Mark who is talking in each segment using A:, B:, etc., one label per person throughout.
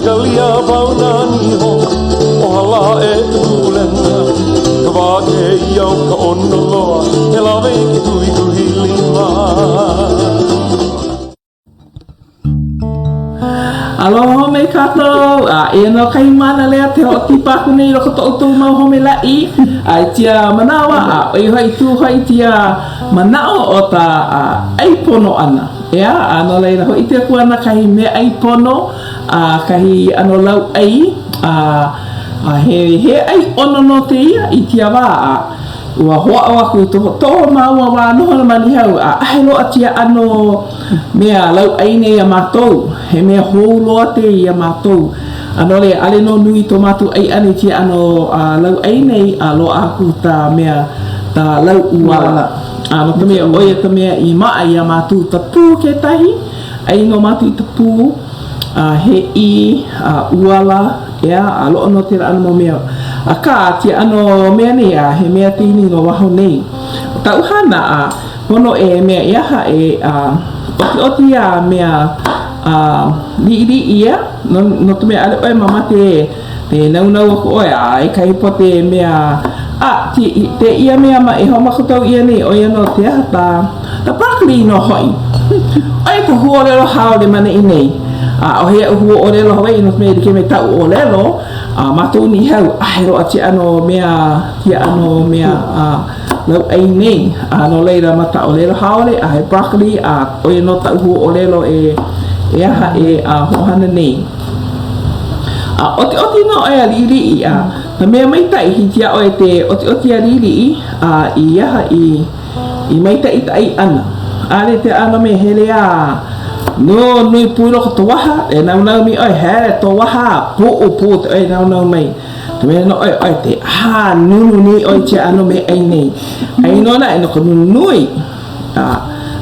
A: kalia pau nā niho o hala aʻe ka pūlena Ka wā kēia o ka ʻono loa e lawe i ke kuhikuhi lima.
B: Aloha home kākou, a eia nō kahi mānalea te hoʻokipa aku nei i loko o to ʻoukou mau home laʻi, a i tia manawa, a ʻoi hoʻi tū hoʻi tia manaʻo o ta ʻai pono ʻana. ʻEā, a no laila, hōʻike aku ana kahi meaʻai pono, a kahi ʻano lauʻai, a a he he ʻai ʻono nō tēia i tia wā, a ua hoʻāʻo aku i to to māua wā nohona ma Niihau, a ʻahe loa tia ʻano mea lauʻai nei iā mākou, he mea hou loa tēia iā mākou. A no laila, ʻaʻole nō nui to mākou ʻai ʻana i tia ʻano lauʻai nei, a loaʻa aku ta mea, ta lau ʻuala. A no ka mea, ʻo ia ka mea i maʻa iā mākou ta pū kekahi, ʻai nō mākou i ta pū, a he ʻī, a ʻuala, ʻeā, a loaʻa nō tēlā ʻano mau mea. Akā, tia ʻano mea nei, a he mea tēnei no waho nei. ʻO kaʻu hana, a pono e mea e aha e a ʻotiʻoti ia mea a liʻiliʻi ia, no, no ka mea ʻaʻole ʻoe mamake e e naunau aku ʻoe a e kahi pote mea a ti, tēia mea ma e hoʻomakatau ʻia nei, ʻo ia nō te aha ta, ta broccoli nō hoʻi. ʻO ia ka huaʻōlelo haole ma neʻi nei. ʻAʻohe aʻu huaʻōlelo Hawaiʻi no ka mea e like me kaʻu ʻōlelo, a ma kou Niihau, ʻahe loa tia ʻano mea, tia ʻano mea a lauʻai nei. A no laila, ma ka ʻōlelo haole, a he broccoli, a ʻo ia nō kaʻu huaʻōlelo e e aha e a hoʻohana nei. A ʻotiʻoti nō ʻoe a liʻiliʻi, a ka mea maikaʻi, hiki iā ʻoe te ʻotiʻoti a liʻiliʻi, a i aha i i maikaʻi ka ʻai ʻana. ʻAʻole te ʻano me hele a nō nui pū i loko to waha, e naunau mai ʻoe, hele to waha, puʻu pū te ʻoe naunau mai. Ka mea nō ʻoe, ʻoe te ʻā nunui ʻoe tia ʻano me ʻai nei. ʻAi nō naʻe no ka nunui. A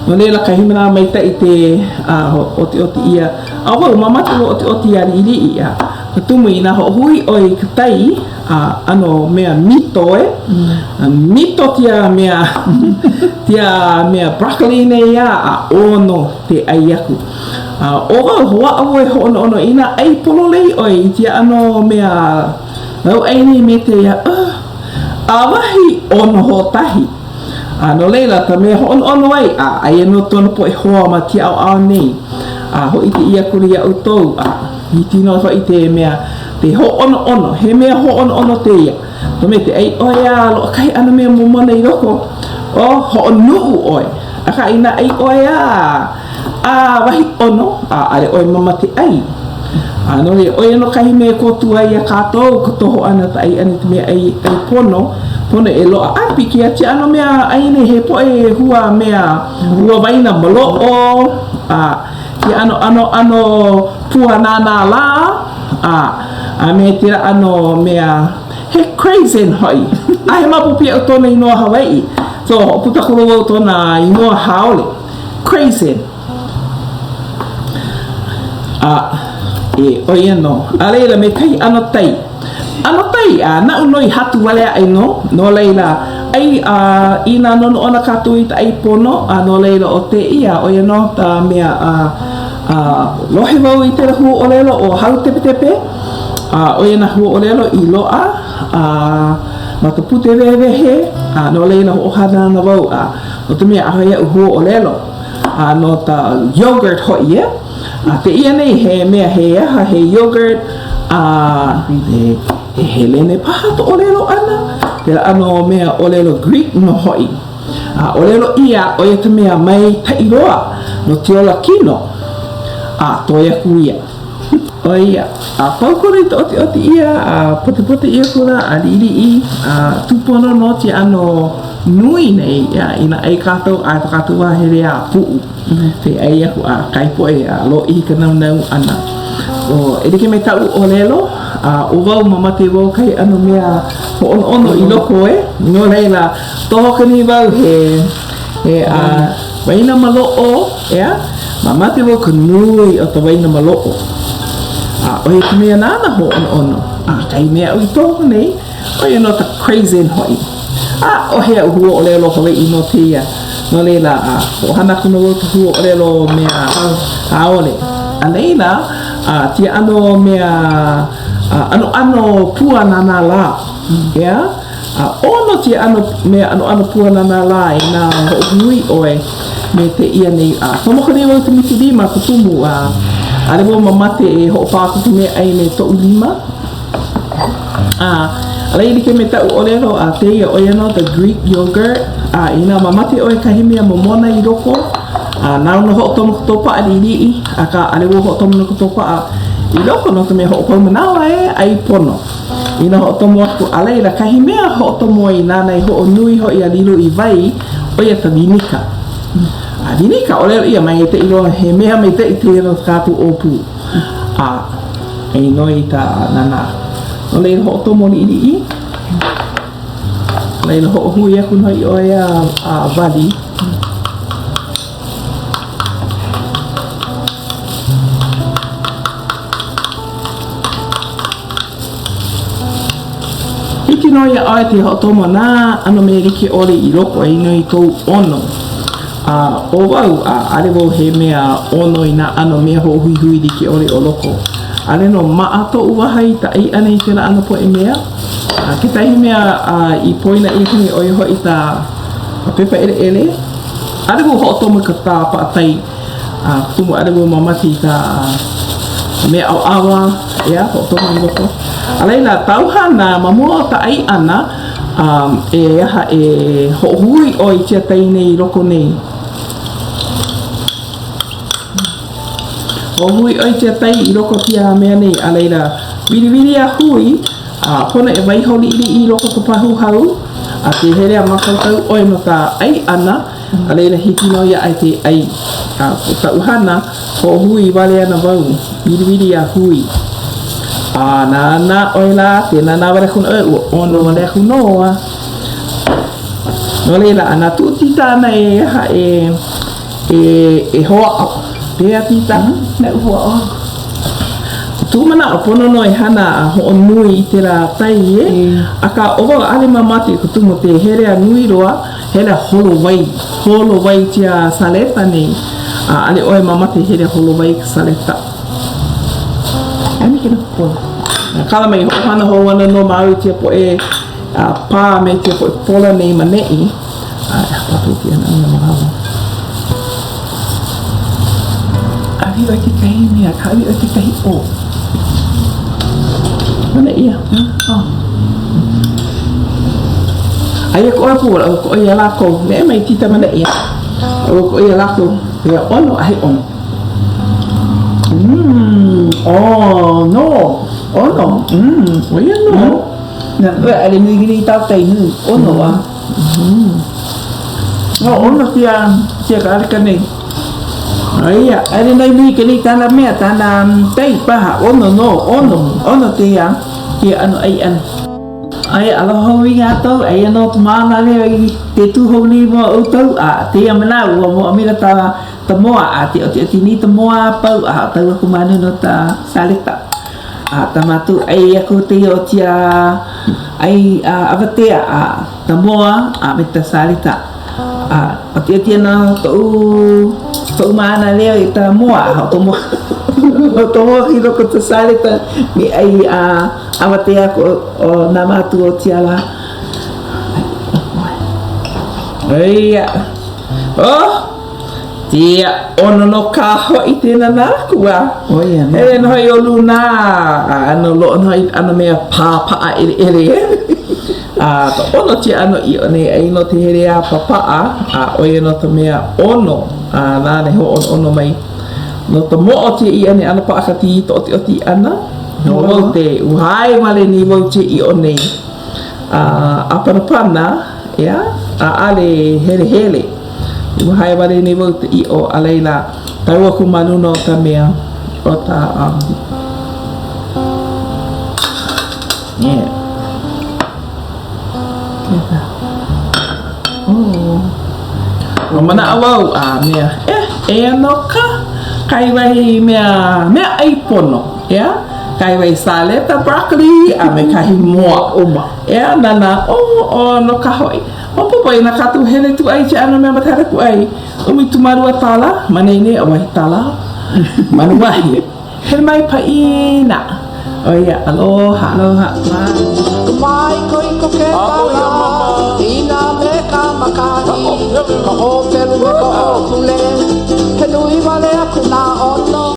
B: no laila kahi manawa maikaʻi te a ʻotiʻoti ʻia. A wau, mamake wau ʻotiʻoti iā liʻiliʻi. A ka tumu inā hoʻohui ʻoe i ka tai, a ʻano mea mito e. A mito tia mea tia mea broccoli nei a a ʻono te ʻai aku. A ʻo wau, hoʻāʻo wau e hōʻonoʻono inā ʻai pololei ʻoe i tia ʻano mea lauʻai nei me tēia, uh, a wahi ʻono hoʻotahi. A no laila, ka mea hōʻonoʻono ai, a aia nō tona poʻe hoa ma tia ʻaoʻao nei, a hōʻike ʻia akula iā ʻoukou, a hiki nō hoʻi te mea, te hōʻonoʻono, he mea hōʻonoʻono tēia, no mea te ʻai ʻoe a loaʻa kahi ʻano mea momona i loko, o hoʻonuʻu ʻoe, akā inā ʻai ʻoe a, a wahi ʻono, a ʻaʻole ʻoe mamake ʻai. A no laila, ʻo ia nō kahi mea e kōkua ai iā kākou ka toho ʻana, ka ʻai ʻana i ka mea ʻai, ʻai pono, pono e loaʻa a piki a tia ʻano mea ʻai nei, he poʻe hua mea, hua waina maloʻo, a he ʻano ʻano ʻano pua nānā lā, a a me kēlā ʻano mea, he craisin hoʻi. A he maopopo iaʻu kona inoa Hawaiʻi, so hoʻopuka akula wau kona inoa haole, craisin. A, e, ʻo ia nō. A laila, me kahi ʻano tai. ʻAno tai, a naʻu nō i hatu wale aʻe nō, no laila, ʻai, a inā noʻonoʻo ana kākou i ka ʻai pono, a no laila, ʻo tēia, ʻo ia nō ka mea a, a lohe wau i kēlā huaʻōlelo ʻo hautepetepe, a ʻo ia nā huaʻōlelo i loaʻa, a ma ka pute wehewehe, a no laila, hoʻohana ana wau, a no ka mea, ʻaʻohe iaʻu huaʻōlelo. A no ka yogurt hoʻi, e. A tēia nei, he mea he aha, he yogurt, a he, he Helene paha ka ʻōlelo ʻana, kēlā ʻano mea ʻōlelo Greek nō hoʻi. A ʻōlelo ʻia, ʻo ia ka mea maikaʻi loa no ke ola kino, a toe aku ia. ʻO ia, a pau kona i ka ʻotiʻoti ʻia, a potepote ʻia kona, a liʻiliʻi, a tūpono nō ke ʻano nui nei, ʻeā, inā ʻai kākou, a e kākou a hele a puʻu, te ʻai aku a kahi poʻe a lōʻihi ka naunau ʻana. ʻO, e like me kaʻu ʻōlelo, a ʻo wau mamake wau kahi ʻano mea hōʻonoʻono i loko e, no laila, toho kani wau he, he, a, waina maloʻo, ʻeā, mamake wau ka nui o ka waina maloʻo. ʻAʻohe ka mea nāna hōʻonoʻono, a kahi mea aʻu i toho nei, ʻo ia nō ka craisin hoʻi. ʻAʻohe aʻu huaʻōlelo Hawaiʻi no kēia, no laila, a hoʻohana aku nō wau i ka huaʻōlelo mea haole. A laila, A tia ʻano mea ʻanoʻano pua nānā lā, ʻeā? A ʻono tia ʻano mea ʻanoʻano pua nānā lā inā hoʻohui ʻoe me tēia nei. A tomo aku nei wau i ka miki lima ka kumu, a ʻaʻole wau mamate e hoʻopā aku ka meaʻai me toʻu lima. A ʻaʻole like me taʻu ʻōlelo a tēia ʻo ia nō the Greek yogurt, a inā mamate ʻoe kahi mea momona i loko, a nāu nō hoʻotomo ka tōpaʻa liʻiliʻi, akā ʻaʻole wau hoʻotomo no ka tōpaʻa i loko no ka mea hoʻopau manawa e ʻai pono. Inā hoʻotomo aku, a laila kahi mea hoʻotomo ai nāna e hoʻonui hoʻi a lilo i wai, ʻo ia ka vinika. A vinika, ʻōlelo ʻia maikaʻi loa he mea maikaʻi kēia no ka kākou ʻōpū. A e noi i ka nānā. No laila hoʻotomo liʻiliʻi. No laila hoʻohui aku nō i ʻoe a, a wali. Hiki nō iā ʻoe ke hoʻotomo nā ʻano mea like ʻole i loko e noi i kou ʻono. A ʻo wau, a ʻaʻole wau he mea ʻono i nā ʻano mea hoʻohuihui like ʻole o loko. ʻAʻole nō maʻa toʻu waha i ka ʻai ʻana i kēlā ʻano poʻe mea. A kekahi mea a i poina ʻia aku nei ʻo ia hoʻi ka pepa ʻeleʻele. ʻAʻole wau hoʻotomo i ka tā paʻakai a kumu ʻaʻole wau mamake i ka mea ʻawaʻawa, ʻeā, hoʻotomo i loko. A laila, tāu hana ma mua o ka ʻai ʻana, e aha e hoʻohui ʻoe i tia tai nei i loko nei. Hoʻohui ʻoe i tia tai i loko tia mea nei, a laila, wiliwili a hui, a pono e waiho liʻiliʻi i loko ka pahu hau, a ke hele a mākaukau ʻoe no ka ʻai ʻana, A laila hiki nō iā ʻae ke ʻai. A ʻo kaʻu hana, hoʻohui wale ana wau, wiliwili a hui. A nānā ʻoe lā, ke nānā wale aku nei ʻoe, ua ʻono wale aku nō a. No laila, a na tuʻu tita ana e aha e, e, e hoʻāʻo. Pehea tita? Naʻu hoʻāʻo aku. Tuʻu manaʻo, pono nō e hana a hoʻonui i kēlā tai e. Akā, ʻo wau, ʻaʻole mamake i ka tumu te hele a nui loa, Hele holo wai, holo wai tia saleta nei, a ʻaʻole ʻoe mamake hele holo wai ka saleta. Ai me kēlā pola. Kala mai, hoʻohana hou ana nō māua i tia poʻe a pā me tia poʻe pola nei ma neʻi. A e hapa tia ana ʻia ma lalo. ʻAwi ʻoe kekahi mea, kāʻawi ʻoe kekahi ʻō. Mana ʻia. Oh. Aia ko ʻoe pū, ʻo ko ʻoe iā lākou. Neʻe mai tita mana ʻia. ʻO ko ʻoe iā lākou. He ʻono a he ʻono.
C: Mm, ʻono, ʻono.
B: Mm, ʻo ia nō.
C: Na, ʻoe ʻale nui kini tau tai nui, ʻono a.
B: Mm.
C: ʻono tia, tia ka aleka nei.
B: Aia.
C: ʻAʻole nui nui kini tāna mea, tāna tai paha, ʻono nō, ʻono, ʻono kēia, kēia ʻano ʻai ʻana. Aia, aloha hou i ʻoukou, eia nō ka mānaleo i te tū hou nei mua o ʻoukou, a tēia manawa ua moʻomila ta, ta moa, a te ʻotiʻoti nei ta moa a pau, a hoʻotau aku ma nuna o ta saleta. A ta mātou ʻai aku tēia o tia ʻai a awatea, a ta moa, a me ta saleta. A ʻotiʻoti ana toʻu, toʻu mānaleo i ta moa, a hoʻotomo, hoʻotomo i loko ta saleta me ʻai a awatea aku o nā mātua o tia lā.
B: Eia. Oh! Tia, ʻono nō kā hoʻi te nānā aku a.
C: ʻO ia nō.
B: Hele nō hoʻi ʻo luna a ʻano loaʻa nō hoʻi ʻano mea pāpaʻa ʻeleʻele e. A ka ʻono tia ʻano ʻiʻo nei ʻai nō te hele a papaʻa a ʻo ia nō ka mea ʻono a nāna e hōʻonoʻono mai. No ka moʻo tia ʻiʻo nei ʻano paʻakikī ka ʻotiʻoti ʻana. No wau te uhae wale nei wau tia ʻiʻo nei. A ʻāpanapana, ʻeā, ʻaʻale helehele. Uhae wale nei wau te ʻiʻo a laila kau aku ma luna o ka mea o ka um, yeah. Oh. Ua manaʻo wau a mea, eh, eia nō ka kai wahi mea, mea ʻai pono, ʻeā? Kai wahi saleta broccoli a me kahi moa.
C: Uma.
B: ʻEā, nana, oh, oh, no ka hoʻi. Maopopo inā kākou hele kūʻai i ke ʻano mea ma ka hale kūʻai, 12 tālā, ma nei nei a wahi tālā, manuahi. Hele mai paʻina. ʻO ia, aloha.
C: Aloha.